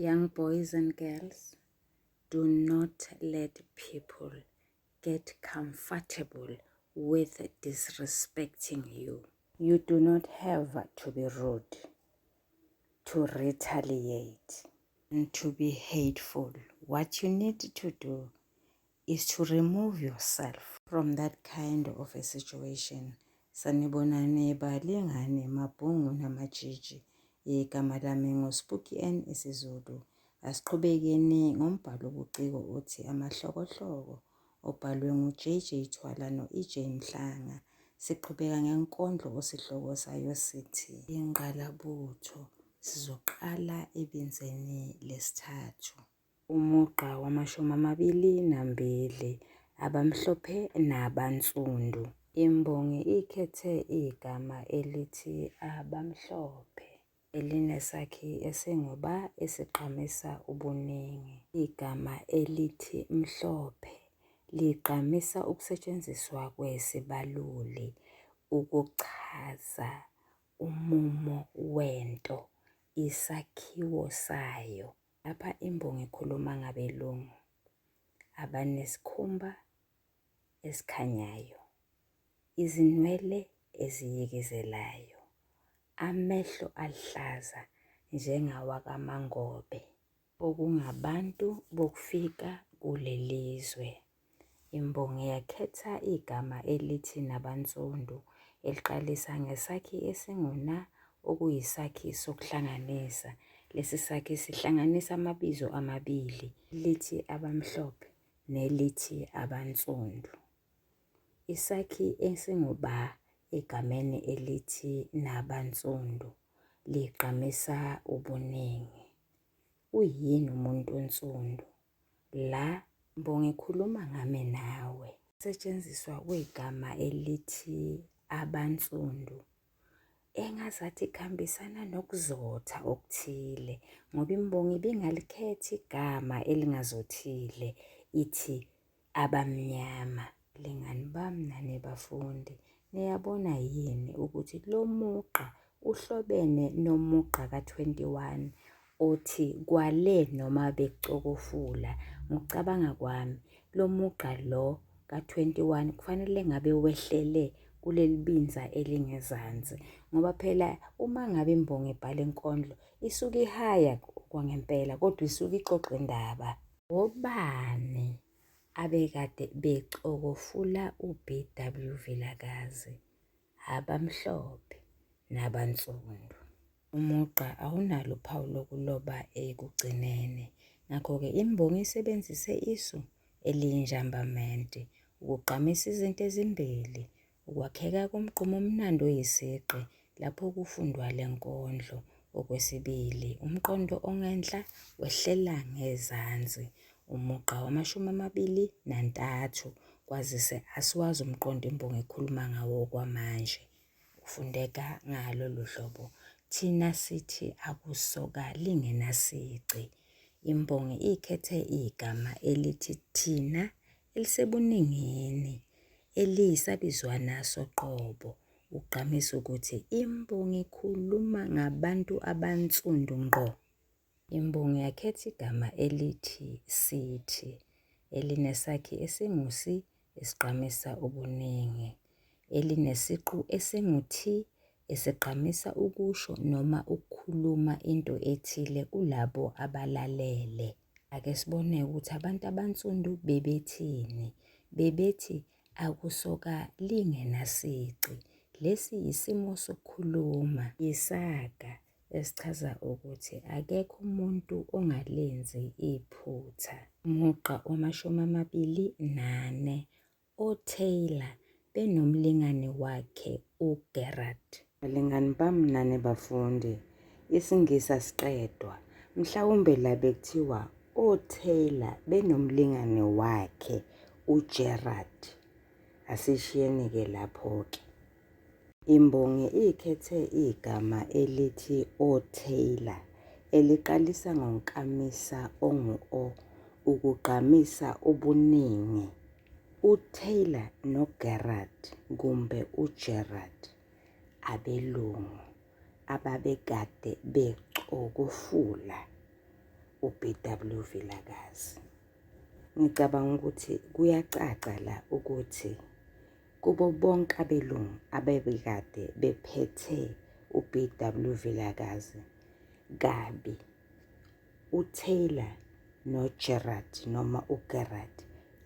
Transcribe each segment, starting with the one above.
Young boys and girls, do not let people get comfortable with disrespecting you. You do not have to be rude, to retaliate, and to be hateful. What you need to do is to remove yourself from that kind of a situation. Sanibonani balingani mabhungu namatshitshi. Igama lami nguSpooky N isiZulu. Asiqhubekeni ngombhalo obuciko othi Amahlokohloko obhalwe nguJJ Thwala no-EJ Mhlanga. Siqhubeka ngenkondlo osihloko sayo sithi Ingqalabutho. Sizoqala ebinzeni lesithathu. Umugqa wama-22, abamhlophe nabansundu. Imbongi ikhethe igama elithi abamhlophe elinesakhi esingu-ba esigqamisa ubuningi. Igama elithi mhlophe ligqamisa ukusetshenziswa kwesibaluli ukuchaza umumo wento, isakhiwo sayo. Lapha imbongi ikhuluma ngabelungu abanesikhumba esikhanyayo, izinwele eziyikizelayo, amehlo aluhlaza njengawakaMangobe, okungabantu bokufika kuleli zwe. Imbongi yakhetha igama elithi nabansundu eliqalisa ngesakhi esingu-na okuyisakhi sokuhlanganisa. Lesi sakhi sihlanganisa amabizo amabili, elithi abamhlophe nelithi abansundu. Isakhi esingu-ba egameni elithi nabansundu ligqamisa ubuningi. Uyini umuntu onsundu? La mbongi ikhuluma ngami nawe. Ukusetshenziswa kwegama elithi abansundu engazathi kuhambisana nokuzotha okuthile ngoba imbongi ibingalikhetha igama elingazothile ithi abamnyama. Balingani bami nani bafundi, niyabona yini ukuthi lo mugqa uhlobene nomugqa ka-21 othi kwale noma becokofula. Ngokucabanga kwami, lo mugqa lo ka-21 kufanele ngabe wehlele kuleli binza elingezansi ngoba phela uma ngabe imbongi ibhala inkondlo isuke ihaya kwangempela kodwa isuke ixoxa indaba. Obani abekade becokofula uBW Vilakazi? Abamhlophe nabansundu. Umugqa awunalo uphawu lokuloba ekugcineni, ngakho-ke imbongi isebenzise isu eliyinjambamente ukugqamisa izinto ezimbili, ukwakheka komgqumo omnandi oyisigqi lapho kufundwa le nkondlo. Okwesibili, umqondo ongenhla wehlela ngezansi, umugqa wama-23, kwazise asiwazi umqondo imbongi ekhuluma ngawo okwamanje. Ufundeka ngalolu hlobo, Thina sithi akusoka lingenasici. Imbongi ikhethe igama elithi thina elisebuningini eliyisabizwana soqobo ukugqamisa ukuthi imbongi ikhuluma ngabantu abansundu ngqo. Imbongi yakhetha igama elithi sithi elinesakhi esingu-si esigqamisa ubuningi, elinesiqu esingu-thi esigqamisa ukusho noma ukukhuluma into ethile kulabo abalalele. Ake sibone ukuthi abantu abansundu bebethini. Bebethi akusoka lingenasici. Lesi yisimo sokukhuluma. Yisaga esichaza ukuthi akekho umuntu ongalenzi iphutha. Umugqa wama-24, oTaylor benomlingani wakhe uGerard. Balingani bami nani bafundi, isiNgisi asiqedwa. Mhlawumbe la bekuthiwa oTaylor benomlingani wakhe uGerard. Asishiyeni-ke lapho-ke. Imbongi ikhethe igama elithi oTaylor eliqalisa ngonkamisa ongu-o ukugqamisa ubuningi. UTaylor noGerard kumbe uGerard abelungu ababekade becokofula. uBW Vilakazi. Ngicabanga ukuthi kuyacaca la ukuthi kubo bonke abelungu abebekade bephethe uBW Vilakazi kabi, uTaylor noGerard noma uGerard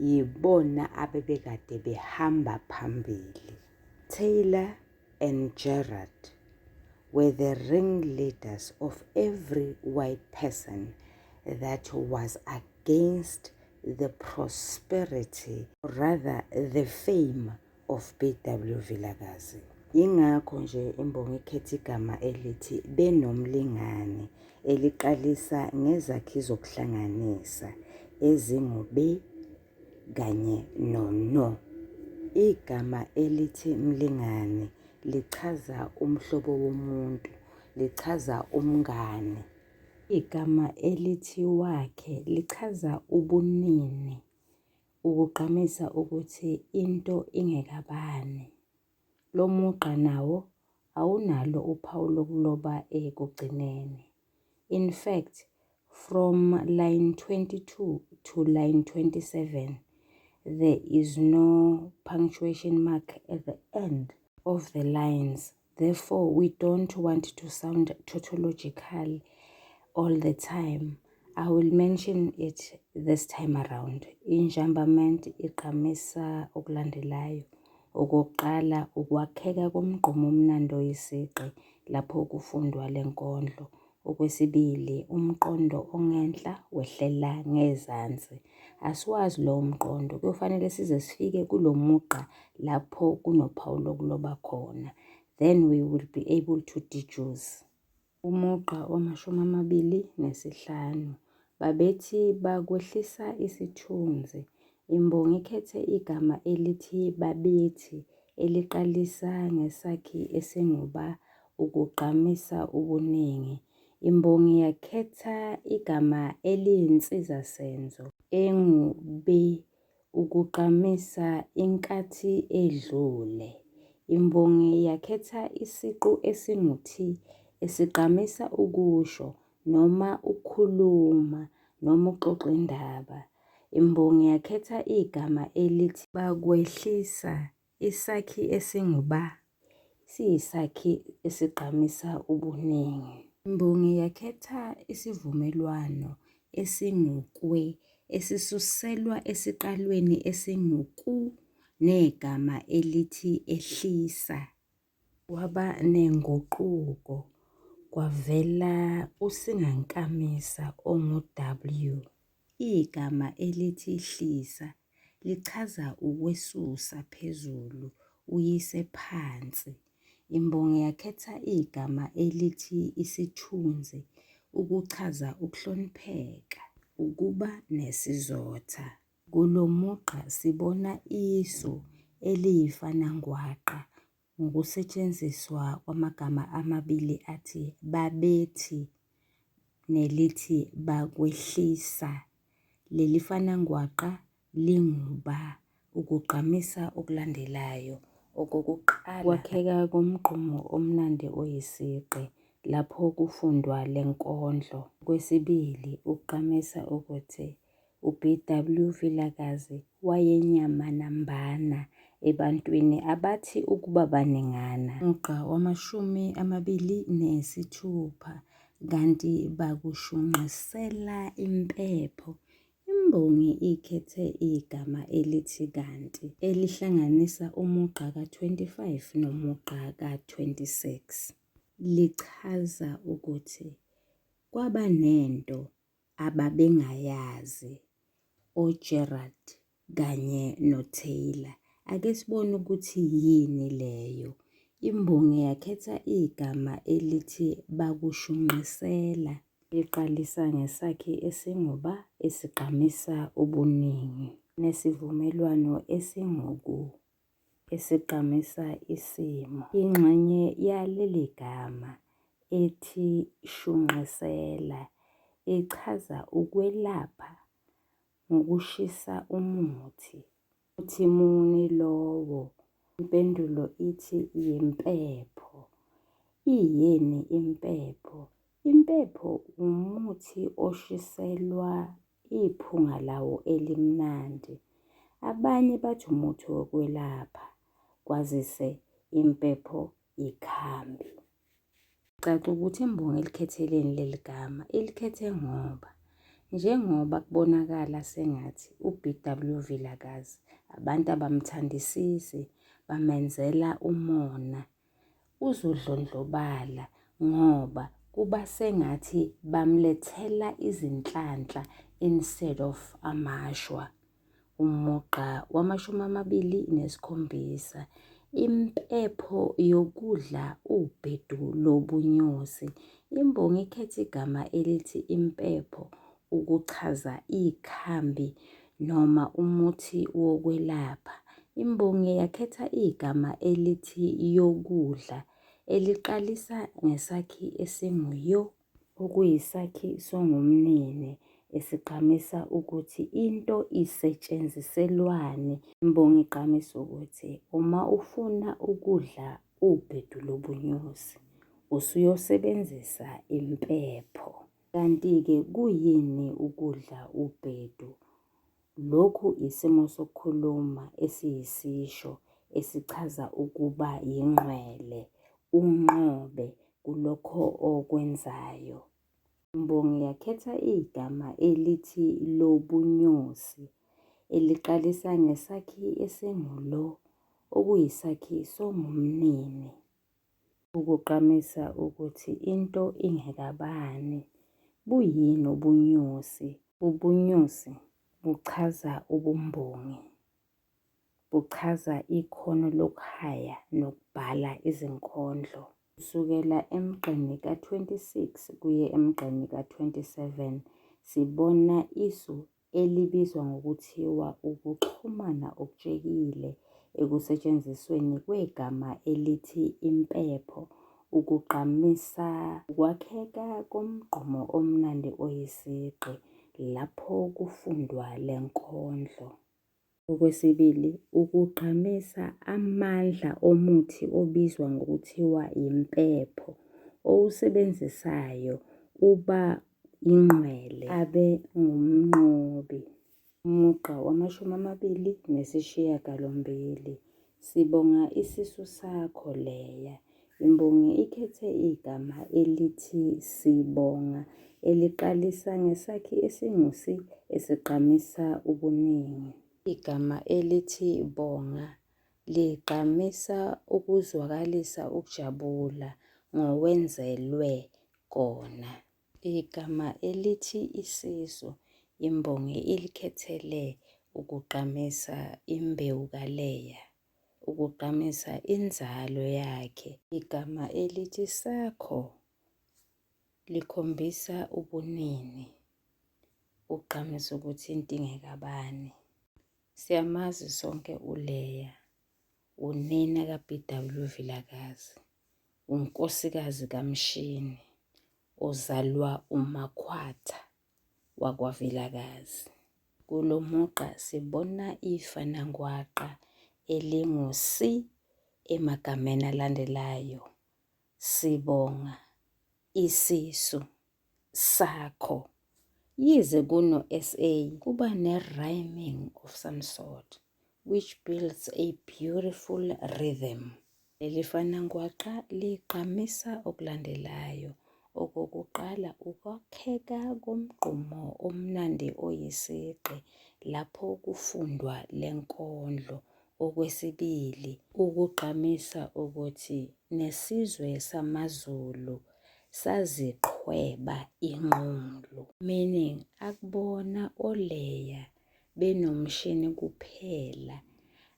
yibona abebekade behamba phambili. Taylor and Gerard were the ringleaders of every white person that was against the prosperity, or rather the fame of BW Vilakazi. Yingakho nje imbongi ikhetha igama elithi benomlingani eliqalisa ngezakhi zokuhlanganisa ezingu-be kanye no-no. Igama elithi mlingani lichaza umhlobo womuntu, lichaza umngani. Igama elithi wakhe lichaza ubunini, ukugqamisa ukuthi into ingekabani. Lo mugqa nawo awunalo uphawu lokuloba ekugcineni. In fact, from line 22 to line 27, there is no punctuation mark at the end of the lines. Therefore, we don't want to sound tautological all the time. I will mention it this time around. Enjambment igqamisa okulandelayo. Okokuqala, ukwakheka komgqumo omnandi oyisigqi lapho kufundwa le nkondlo. Okwesibili, umqondo ongenhla wehlela ngezansi. Asiwazi lowo mqondo, kuyofanele size sifike kulo mugqa lapho kunophawu lokuloba khona. Then we will be able to deduce. Umugqa wama-25, babethi bakwehlisa isithunzi. Imbongi ikhethe igama elithi babethi eliqalisa ngesakhi esingu-ba ukugqamisa ubuningi. Imbongi yakhetha igama eliyinsizasenzo engu-be ukugqamisa inkathi edlule. Imbongi yakhetha isiqu esingu-thi esigqamisa ukusho noma ukukhuluma noma ukuxoxa indaba. Imbongi yakhetha igama elithi bakwehlisa, isakhi esingu-ba siyisakhi esigqamisa ubuningi. Imbongi yakhetha isivumelwano esingu-kwe esisuselwa esiqalweni esingu-ku negama elithi ehlisa. Kwaba nenguquko kwavela usingankamisa ongu-w. Igama elithi hlisa lichaza ukwesusa phezulu uyise phansi. Imbongi yakhetha igama elithi isithunzi ukuchaza ukuhlonipheka, ukuba nesizotha. Kulo mugqa sibona isu eliyifanangwaqa ngokusetshenziswa kwamagama amabili athi babethi nelithi bakwehlisa. Leli fanangwaqa lingu-ba ukugqamisa okulandelayo. Okokuqala, ukwakheka komgqumo omnandi oyisigqi lapho kufundwa le nkondlo. Okwesibili, ukugqamisa ukuthi uBW Vilakazi wayenyamanambana ebantwini abathi ukuba baningana. Umugqa wama-26, kanti bakushunqisela impepho. Imbongi ikhethe igama elithi kanti elihlanganisa umugqa ka-25 nomugqa ka-26. Lichaza ukuthi kwabanento ababengayazi oGerard kanye noTaylor. Ake sibone ukuthi yini leyo. Imbongi yakhetha igama elithi bakushunqisela liqalisa ngesakhi esingu-ba esigqamisa ubuningi nesivumelwano esingu-ku esigqamisa isimo. Ingxenye yaleli gama ethi shunqisela ichaza ukwelapha ngokushisa umuthi. Muthi muni lowo? Impendulo ithi yimpepho. Iyini impepho? Impepho umuthi oshiselwa iphunga lawo elimnandi. Abanye bathi umuthi wokwelapha kwazise impepho ikhambi. Kucaca ukuthi imbongi ilikhetheleni leli gama, ilikhethe ngoba njengoba kubonakala sengathi uBW Vilakazi abantu abamthandisisi bamenzela umona, uzodlondlobala ngoba kuba sengathi bamlethela izinhlanhla instead of amashwa. Umugqa wama-27, impepho yokudla ubhedu lobunyosi. Imbongi ikhethe igama elithi impepho ukuchaza ikhambi noma umuthi wokwelapha. Imbongi yakhetha igama elithi yokudla eliqalisa ngesakhi esingu-yo okuyisakhi songumnini esigqamisa ukuthi into isetshenziselwani. Imbongi igqamisa ukuthi uma ufuna ukudla ubhedu lobunyosi usuyosebenzisa impepho. Kanti-ke kuyini ukudla ubhedu? Lokhu isimo sokukhuluma esiyisisho esichaza ukuba yingqwele, unqobe kulokho okwenzayo. Imbongi yakhetha igama elithi lobunyosi eliqalisa ngesakhi esingu-lo okuyisakhi songumnini. Ukugqamisa ukuthi into ingekabani. Buyini ubunyosi? Ubunyosi buchaza ubumbongi. Buchaza ikhono lokuhaya nokubhala izinkondlo. Kusukela emgqeni ka-26 kuye emgqeni ka-27 sibona isu elibizwa ngokuthiwa ukuxhumana okutshekile ekusetshenzisweni kwegama elithi impepho ukugqamisa ukwakheka komgqumo omnandi oyisigqi lapho kufundwa le nkondlo. Okwesibili, ukugqamisa amandla omuthi obizwa ngokuthiwa impepho owusebenzisayo uba ingqwele abe ngumnqobi. Umugqa wama-28, sibonga isisu sakho Leya. Imbongi ikhethe igama elithi sibonga eliqalisa ngesakhi esingu-si esigqamisa ubuningi. Igama elithi bonga ligqamisa ukuzwakalisa ukujabula ngowenzelwe kona. Igama elithi isisu imbongi ilikhethele ukugqamisa imbewu kaLeya, ukugqamisa inzalo yakhe. Igama elithi sakho likhombisa ubunini, ukugqamisa ukuthi into ingekabani. Siyamazi sonke uLeya, unina kaBW Vilakazi, unkosikazi kaMshini ozalwa uMakhwatha wakwaVilakazi. Kulo mugqa sibona ifanangwaqa elingu-C emagameni alandelayo, sibonga, isisu, sakho. Yize kuno-SA kuba ne-rhyming of some sort which builds a beautiful rhythm. Leli fanangwaqa ligqamisa okulandelayo. Okokuqala, ukwakheka komgqumo omnandi oyisigqi lapho kufundwa le nkondlo. Okwesibili, ukugqamisa ukuthi nesizwe samaZulu saziqhweba inqulu. Meaning akubona oLeya benoMshini kuphela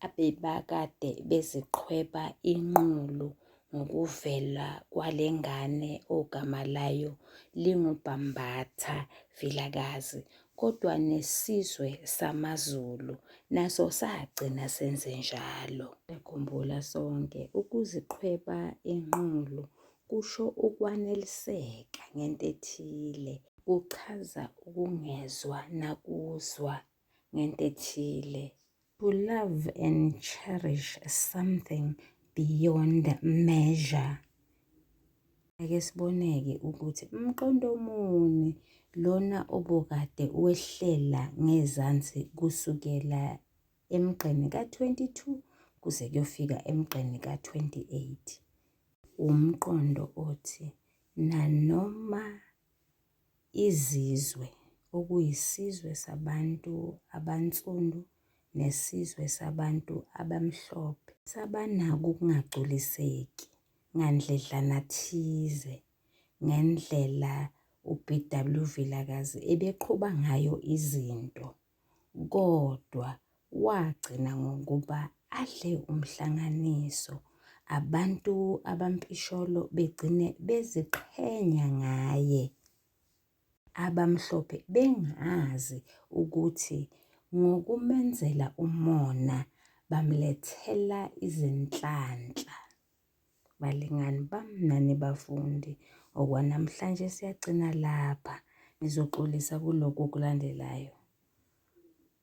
abebakade beziqhweba inqulu ngokuvela kwale ngane ogama layo linguBhambatha Vilakazi kodwa nesizwe samaZulu naso sagcina senzenjalo. Siyakhumbula sonke, ukuziqhweba inqulu kusho ukwaneliseka ngento ethile. Kuchaza ukungezwa nakuzwa ngento ethile. To love and cherish something beyond measure. Ake sibone-ke ukuthi mqondo muni lona obukade wehlela ngezansi kusukela emgqeni ka-22 kuze kuyofika emgqeni ka-28. Umqondo othi nanoma izizwe, okuyisizwe sabantu abaNsundu nesizwe sabantu abaMhlophe sabanako ukungagculiseki ngandledlana thize ngendlela uBW Vilakazi ebeqhuba ngayo izinto kodwa wagcina ngokuba adle umhlanganiso abantu abampisholo begcine beziqhenya ngaye abamhlophe bengazi ukuthi ngokumenzela umona bamlethela izinhlanhla. Balingani bami nani bafundi, okwanamhlanje siyagcina lapha. Ngizoxolisa kulokhu okulandelayo.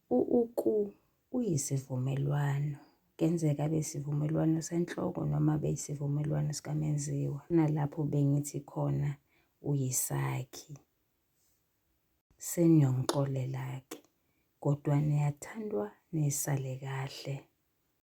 U-uku uyisivumelwano. Kenzeka abe isivumelwano senhloko noma abe isivumelwano sikamenziwa. Nalapho bengithi khona uyisakhi. Seniyongixolela-ke, kodwa niyathandwa nisale kahle.